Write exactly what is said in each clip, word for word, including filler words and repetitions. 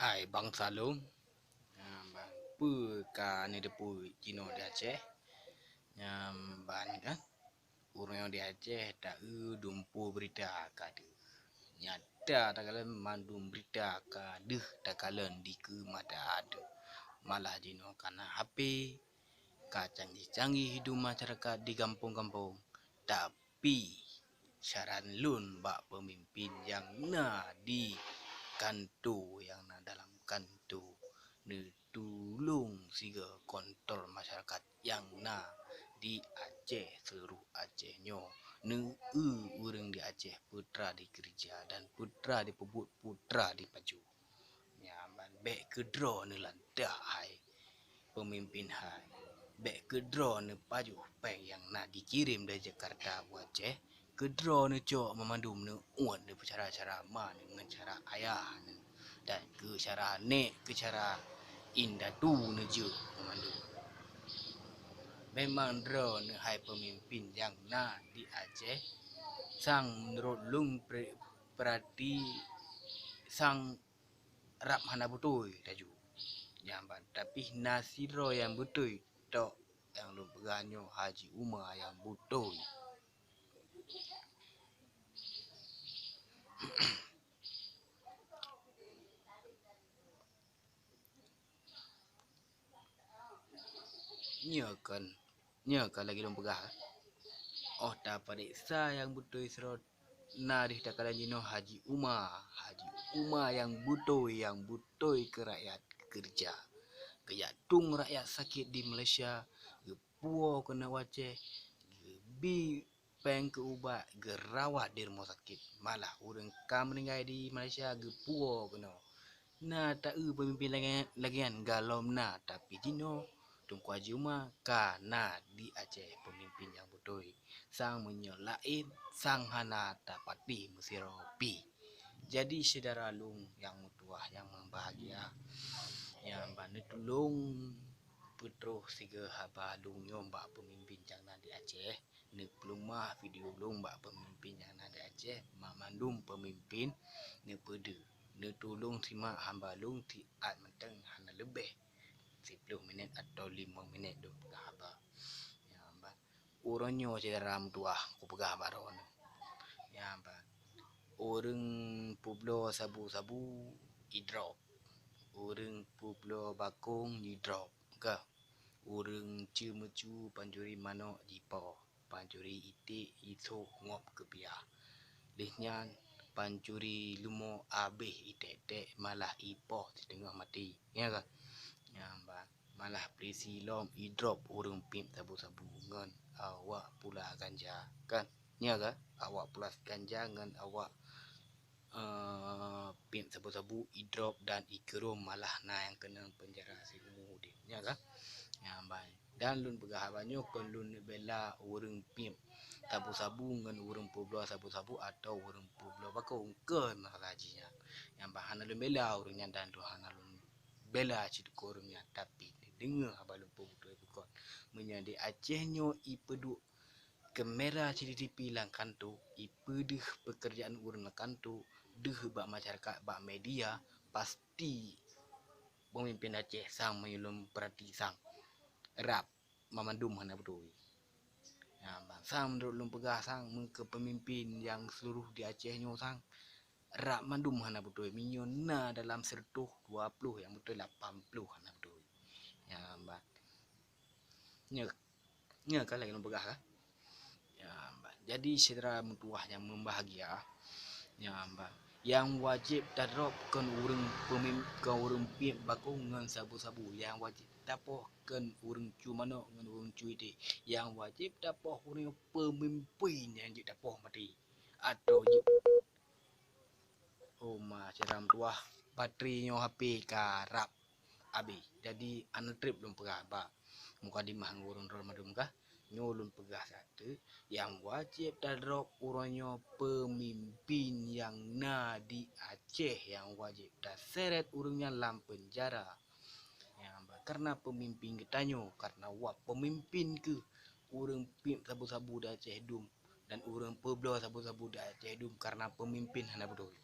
Hai bansa lôn, nyan ban peue ka neuteupeue jinoe di Aceh? Nyan ban kan, ureuëng di Aceh taeu dumpeue beurita ka deuh. Nyata takalon mandum beurita ka deuh takalon dikeue mata ateueh. Malah jinoe ka na H P, ka canggih-canggih hidup masyarakat di gampông-gampông. Tapi saran lôn bak peumimpén nyang na di kanto, nyang na dalam kanto, neutulông sigoe kontrol masyarakat nyang na di Aceh, seuluruh Aceh nyoe, neueu ureuëng di Aceh peue teuma dikeureuja dan peue teuma dipeubuet, peue teuma dipajoh. Nyan ban bék keudroe neulantak hai peumimpén hai. Bék keudroe neupajoh péng nyang na jikirém dari Jakarta u Aceh. Keudroe neucok meumandum, neuuet, neupeucara-cara ma neuh ngon cara ayah neuh, dan keu cara nék, keu cara indatu neujok meumandum. Memang droeneuh hai peumimpén nyang na di Aceh, sang meunurot lôn pre-, peurati sang rab hana beutôi laju. Nyan ban, tapi na sidroe nyang beutôi tok, nyang lôn peugah nyoe Haji Uma nyang beutôi. Nyoe kon, nyoe kon lagée lôn peugah. Óh tapareksa nyang beutôi sidroe na deuh takalon jinoe Haji Uma. Haji Uma nyang beutôi, nyang beutôi keu rakyat keureuja. Geujak tueng rakyat sakét di Malaysia, geupuwoe keunoe u Aceh, geubi péng keu ubat, geurawat di rumoh sakét. Malah ureuëng ka meuninggai di Malaysia geupuwoe keunoe. Na taeu peumimpén lagée, lagée nyan gohlom na, tapi jinoe Teungku Haji Uma ka na di Aceh peumimpén nyang beutôi. Sang meunyoe laén, sang hana tapatéh meusidroe pih. Jadi syedara lôn nyang meutuwah, nyang meubahagia, nyang ban neutulông peutroh sigoe haba lôn nyoe bak peumimpén nyang na di Aceh. Neupeuleumah video lôn bak peumimpén nyang na di Aceh, banmandum peumimpén neupeudeuh. Neutulông simak haba lôn siat mantong, hana leubeh siploh minét atawa limong minét lôn peugah haba. Nyan ban, uroe nyoe syedara meutuwah kupeugah bak droeneuh. Nyan ban, ureuëng peubloe sabu-sabu idrop, ureuëng peubloe bakong idrop, ka. Ureuëng ceumeucue pancuri manok jipoh, pancuri iték isôk ngop keupiah. Lheueh nyan pancuri leumo abéh iték-ték malah ipoh siteungoh maté. Nyan ka? Nyan ban, malah peulisi lom idrop ureuëng piep sabu-sabu ngon awak pula ganja, kan? Nyan ka? Awak pula ganja ngon awak eh, piep sabu-sabu idrop dan ikeurôm, malah na nyang keunong peunjara siumu udeb. Nyan ka? Nyan ban. Dan lôn peugah haba nyoe kon lôn neubela ureuëng piep sabu-sabu ngon ureuëng peubloe sabu-sabu atawa ureuëng peubloe bakong, kon masalah jih nyan. Nyan ban hana lôn bela ureuëng nyan dan lôn hana lôn bela sidroe ureuëng nyan, tapi neudeungoe haba lôn peubeutôi bukon. Meunyoe di Aceh nyoe ipeuduek kamera C C T V lam kanto, ipeudeuh peukeurjaan ureuëng lam kanto, deuh bak masyarakat, bak media, pasti peumimpén Aceh sang meunyoe lôn peurati sang rab banmandum hana beutôi. Nyan ban, sang meunurot lôn peugah sang meukeu peumimpén nyang seuluruh di Aceh nyoe sang rab mandum hana beutôi. Meunyoe na dalam seureutôh dua ploh nyang beutôi, lapan ploh hana beutôi. Nyan ban. Nyoe Nyan ka lagée lôn peugah ka. Nyan ban. Jadi syedara meutuwah nyang meubahagia, nyan ban, nyang wajéb tadrop kon ureuëng peumim-, kon ureuëng piep bakong ngon sabu-sabu. Nyang wajéb tapoh kon ureuëng cu manok ngon ureuëng cu iték. Nyang wajéb tapoh ureuëng peumimpén nyang jeuet tapoh maté. Atawa jeuet Oh ma, syedara meutuwah, batri nyoe H P ka rab abéh. Jadi, hana treb lôn peugah bak mukadimah ngon ureuëng droe mandum kah. Nyoe lôn peugah sateue, nyang wajéb tadrop uroe nyoe peumimpén nyang na di Aceh, nyang wajéb taseret ureuëng nyan lam peunjara. Nyang ba, kareuna peumimpén geutanyoe, kareuna wak peumimpén kheueh ureuëng piep sabu-sabu di Aceh dum dan ureuëng peubloe sabu-sabu di Aceh dum kareuna peumimpén hana beutôi.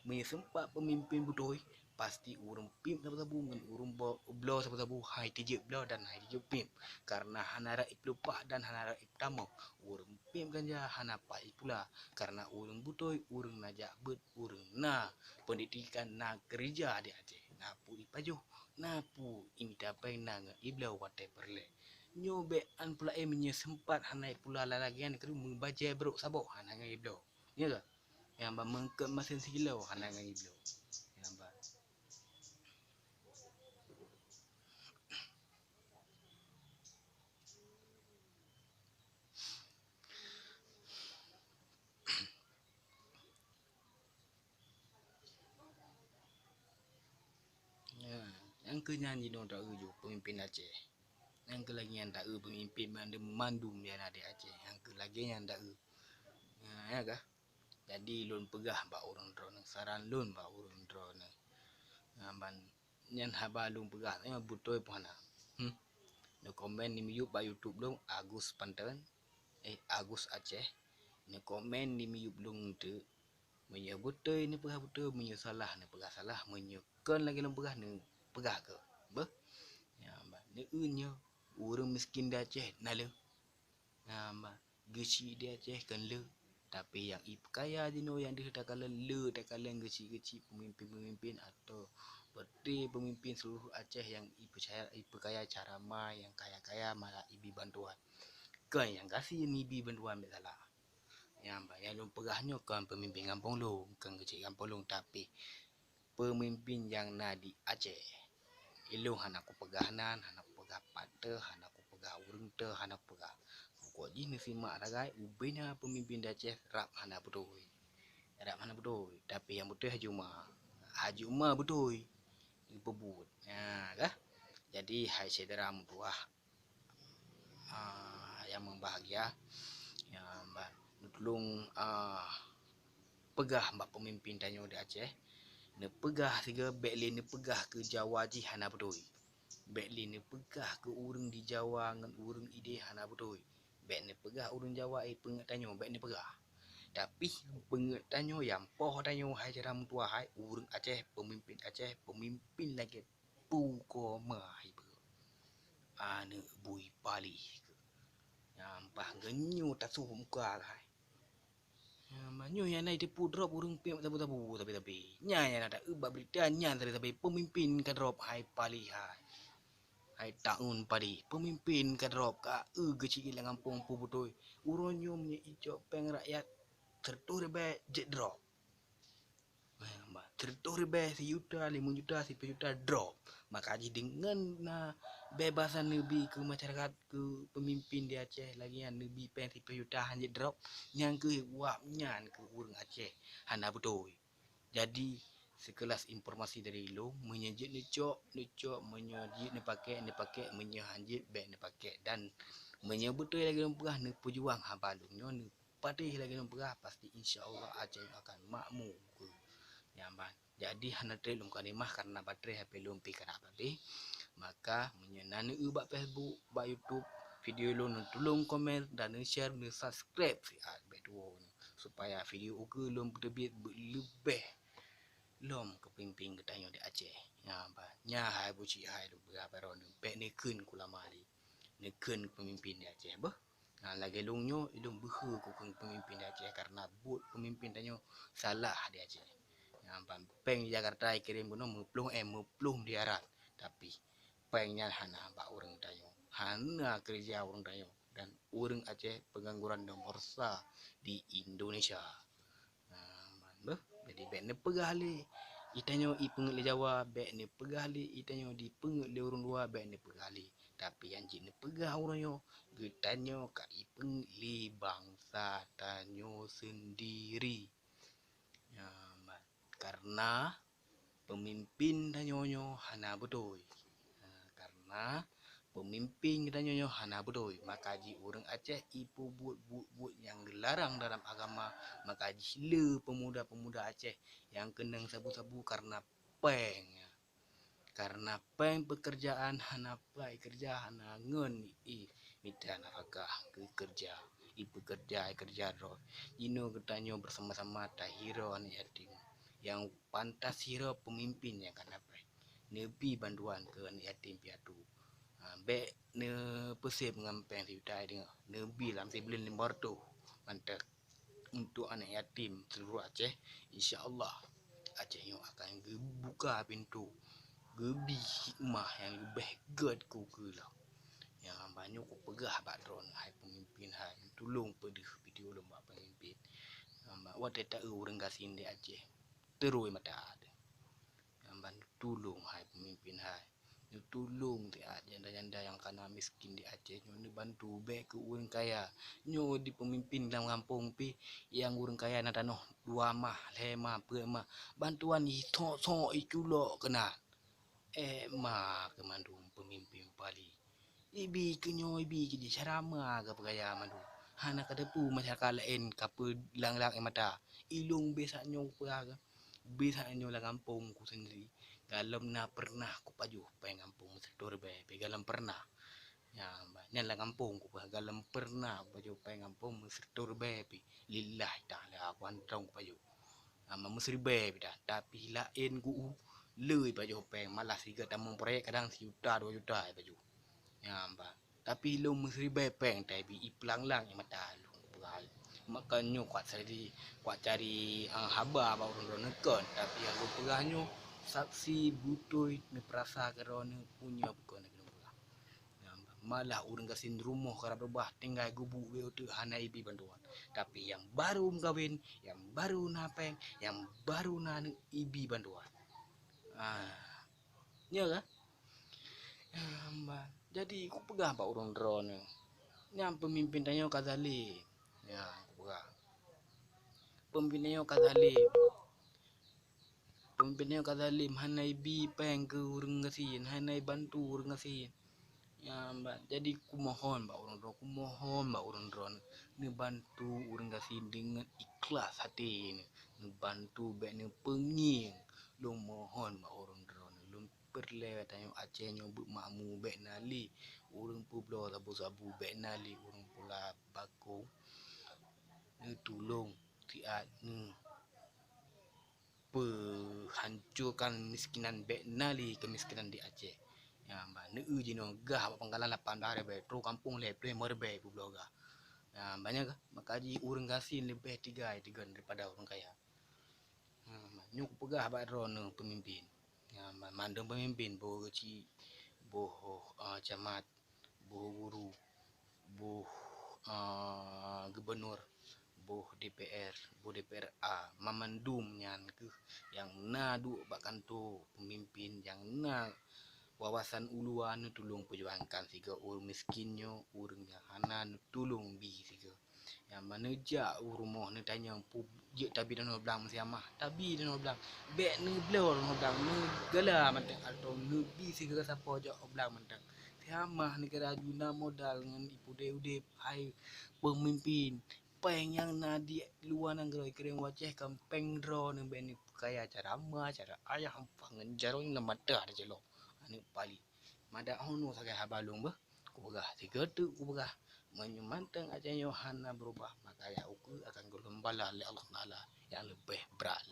Meunyoe seumpat peumimpén beutôi, Pasti ureuëng piep sabu-sabu ngon ureuëng bo-, bloe sabu-sabu hai tijeuet bloe dan hai tijeuet piep. Karena hana rayeuk peulupah dan hana rayeuk peutamong. Ureuëng piep ganja hana paih pula. Karena ureuëng beutôi, ureuëng na jak beuet, ureuëng na pendidikan, na keurija di Aceh. Na peue ipajoh, na peue imita péng, na ngon ibloe watée peureulée. Nyoe bék an pula, eh, meunyoe seumpat hana pula lagée nyan keuneuk meubajée brok saboh hana ngon ibloe. Iya ka? Nyang ba meungkot masen sikilo hana ngon ibloe. Nyang ba. Ya, nyang keu nyan jinoe taeu ju peumimpin Aceh. Nyang keu lagée nyan taeu peumimpin mandum, mandum nyang na di Aceh. Nyang keu lagée nyan taeu. Ya, ya kah? Jadi lôn peugah bak ureuëng droeneueh, saran lôn bak ureuëng droeneueh. Nyan ban nyan haba lôn peugah, nyoe beutôi peue hana. Hmm. Neukomen di miyueb bak YouTube lôn, Agus Panten, eh, Agus Aceh. Neukomen di miyueb lôn teuk. Meunyoe beutôi neupeugah beutôi, meunyoe salah neupeugah salah, meunyoe kon lagée lôn peugah neupeugah keuh. Beuh. Nyan ban neueu nyoe ureuëng miskin di Aceh na le. Nyan ban geuchik di Aceh kon le. Tapi nyang ipeukaya jinoe nyang deuh takalon le, takalon geuchik-geuchik peumimpin-peumimpin atau berarti peumimpin seluruh Aceh nyang ipeucaya, ipeukaya cara ma nyang kaya-kaya malah ibi bantuan. Kon nyang gasien ibi bantuan bék salah. Nyang ba nyang lôn peugah nyoe kon peumimpin gampông lôn, kon geuchik gampông lôn, tapi peumimpin nyang na di Aceh. Ilôn hana kupeugah nan, hana kupeugah pat teuh, hana kupeugah ureuëng teuh, hana kupeugah. Pokok jih neusimak sagai ubena peumimpin di Aceh rab hana beutôi. Rab hana beutôi, tapi nyang beutôi Haji Uma. Haji Uma beutôi geupeubuet. Nah, kah? Jadi hai syedara meutuwah, ah, nyang meubahagia, nyang ba-, neutulông, ah, peugah bak peumimpin tanyoe di Aceh, neupeugah sigoe bék lé neupeugah keu Jawa jih hana beutôi. Bék lé neupeugah keu ureuëng di Jawa ngon ureuëng idéh hana beutôi. Bék neupeugah ureuëng Jawa, eh, peungeuet tanyoe, bék neupeugah. Tapi peungeuet tanyoe nyang poh tanyoe hai syedara meutuwah hai ureuëng Aceh, peumimpin Aceh, peumimpin lagée Teungku Koma ipeugah, aneuëk bui paléh keuh. Nyan paih geunyoe tasoh muka keuh hai. Nyan meunyoe nyang na jiteupeu drob ureuëng piep sabe-sabe, sabe-sabe. Nyan nyang na taeu bak beurita nyan sabe-sabe peumimpin ka drob hai paléh hai. Hai taun paléh, peumimpin ka drob ka eu geuchik lam gampông peue beutôi. Uroe nyoe meunyoe icok péng rakyat seratus ribèe jeuet drob. Bah, seratus ribèe, siyuta, limong juta, siplôh juta drob. Maka jih deungon na bebasan neubi keu masyarakat, keu peumimpin di Aceh lagée nyan neubi péng siplôh juta hana jeuet drob, nyang keuh wab nyan keu ureuëng Aceh hana beutôi. Jadi, seukeulas informasi dari lôn, meunyoe jeuet neucok, neucok, meunyoe jeuet neupakék, neupakék, meunyoe han jeuet, bék neupakék. Dan meunyoe beutôi lagée lôn peugah, neupeujuang haba lôn nyoe, neu- patéh lagée lôn peugah, pasti insya Allah Aceh akan makmu keu nyan ban. Jadi hana treb lôn mukadimah karena baterai H P lôn pih ka na habéh. Maka meunyoe na neueu bak Facebook, bak YouTube, video lôn, neutulông komen dan neu-share, neu-subscribe siat bék tuwoe nyoe, supaya video ukeue lôn peuteubiet beu-, leubeh lom keu peumimpin geutanyoe di Aceh. Nyan ban, nyan hai buci hai lôn peugah baroe nyoe, bék neukheun ulama lé. Neukheun peumimpin di Aceh beuh. Nah, lagée lôn nyoe, ilôn beuhe keu peumimpin di Aceh karena buet peumimpin tanyoe salah di Aceh. Nyan ban péng di Jakarta ikirém keunoe meuploh M, meuploh miliaran, tapi péng nyan hana bak ureuëng tanyoe, hana keureuja ureuëng tanyoe, dan ureuëng Aceh pengangguran nomor sa di Indonesia. Nah, man beuh. Jadi bék neupeugah lé itanyoe ipeungeuet lé Jawa, bék neupeugah lé itanyoe dipeungeuet lé ureuëng luwa, bék neupeugah lé. Tapi nyang jeuet neupeugah uroe nyoe, geutanyoe ka ipeungeuet lé bansa tanyoe seundiri. Nyan ban, karena peumimpin tanyoe nyoe hana beutôi. Ha, karena peumimpin geutanyoe nyoe hana beutôi, maka jih ureuëng Aceh ipeubuet buet-buet nyang geularang dalam agama, maka jih le peumuda-peumuda Aceh nyang keunong sabu-sabu karena péng. Karena péng peukeurjaan hana pai keureuja, hana ngon i mita nafakah keu keureuja, ipeukeurja, ikeureuja droe. Jinoe geutanyoe beusama-sama tahiro aneuëk yatim. Nyang pantas sidroe peumimpén nyang ka na péng. Neubi bantuan keu aneuk yatim piatu. Ha, bék neupeusép ngon péng sijuta deungoe. Neubi lam sibuleuen limong reutôh mantong untuk aneuk yatim seluruh Aceh. Insya Allah, Aceh nyoe akan geubuka pintoe, geubi hikmah nyang leubeh gét keu keulong. Nyang hamba nyoe kupeugah bak droeneuh, hai peumimpén hai, tulông peudeuh video lôn bak peumimpén. Hamba watée taeu ureuëng gasien di Aceh, teurôi mata até. Hamba tulông hai peumimpén hai, neutulông siat janda-janda nyang kana miskin di Aceh nyoe, neubantu bék keu ureuëng kaya. Nyoe di peumimpén lam gampông pih, nyang ureuëng kaya na tanoh dua mah, lhée mah, peuet mah, bantuan isok-sok iculok keunan. Eh, ma keu mandum peumimpén pali. Ibi keu nyoe, ibi keu jih, cara ma keu peugaya mandum. Hana kateupeue masyarakat laén ka peulanglang mata. Ilông beh sak nyoe peugah keu, beh sak nyoe lam gampông ku sendiri. Galom na pernah kupajoh péng gampông meuseureutoh ribée pih, galom pernah. Nyan, nyan lam gampông kupeugah, galom pernah kupajoh péng gampông meuseureutoh ribée pih. Lillahi ta'ala, aku hantom kupajoh. Ama meusiribée pih dah, tapi laén geu-u le ipajoh péng, malah sigoe tamong proyek kadang sijuta dua juta ipajoh. Nyan bah. Tapi lôn meusiribée péng taibi ipeulanglang i mata lôn peugah. Maka nyoe kuat sadi, kuat cari, ah, haba bak ureuëng droeneuh kon, tapi nyang lôn peugah nyoe saksi beutôi neupeurasa keudroe neuh punya bukan lagée lôn peugah. Malah ureuëng gasien rumoh karab reubah tinggai gubuk bék uteuk hana ibi bantuan. Tapi nyang baru meukawen, nyang baru na péng, nyang baru na aneuëk ibi bantuan. Ah, nyoe ka? Jadi kupeugah bak ureuëng droeneuh, nyang peumimpén tanyoe ka zalim. Ya, kupeugah. Peumimpén tanyoe ka zalim. Peumimpén nyoe ka zalim, hana ibi péng keu ureuëng gasien, hana ibantu ureuëng gasien. Nyan bah, jadi kumohon bak ureuëng droe, kumohon bak ureuëng droeneuh, neubantu ureuëng gasien deungon ikhlas até neuh, neubantu bék neupeungieng. Lôn mohon bak ureuëng droeneuh, lôn peureulée tanyoe Aceh nyoe beumakmu, bék na lé ureuëng peubloe sabu-sabu, bék na lé ureuëng pula bakong. Neutulông siat neu peuhancorkan miskinan, bék na lé keumiskinan di Aceh. Nyan bah, neueu jinoe gah bak pangkalan lapan blaih ribée, troh kampung lhée ploh limong ribée peubloe gah. Nyan bah, nyan gah, maka jih ureuëng gasien leubeh tinggai teugon daripada ureuëng kaya. Nyan bah, nyoe kupeugah bak droeneuh peumimpén. Nyan bah, mandum peumimpén, boh geuchik, boh, ah, camat, boh guru, boh, ah, gubunur, boh D P R, boh D P R A, mamandum nyan kheueh nyang na duek bak kantô peumimpén, nyang na wawasan u luwa neutulông peujuangkan sigoe ureuëng miskin nyoe, ureuëng nyang hana neutulông bi sigoe. Nyang bah neujak u rumoh neutanyong peue jeuet tabi danoe blang meusiamah, tabi danoe blang. Bék neubloe danoe blang, neugala mantong atau neubi sigoe sapo jak u blang mantong. Siamah neugala juna modal ngon ipude udeb hai peumimpén. Péng nyang na di luwa nanggroe ikirim u Aceh kan péng droeneuh, bék neupeukaya cara ma, cara ayah, ampah ngon jaroe lam mata tacilok. Aneuëk pali. Madak hono sagai haba lôn beuh. Kupeugah, sigoe teuk kupeugah, meunyoe mantong Aceh nyoe hana beurubah, maka ya ukeue akan geulom bala lé Allah Taala nyang leubeh brat.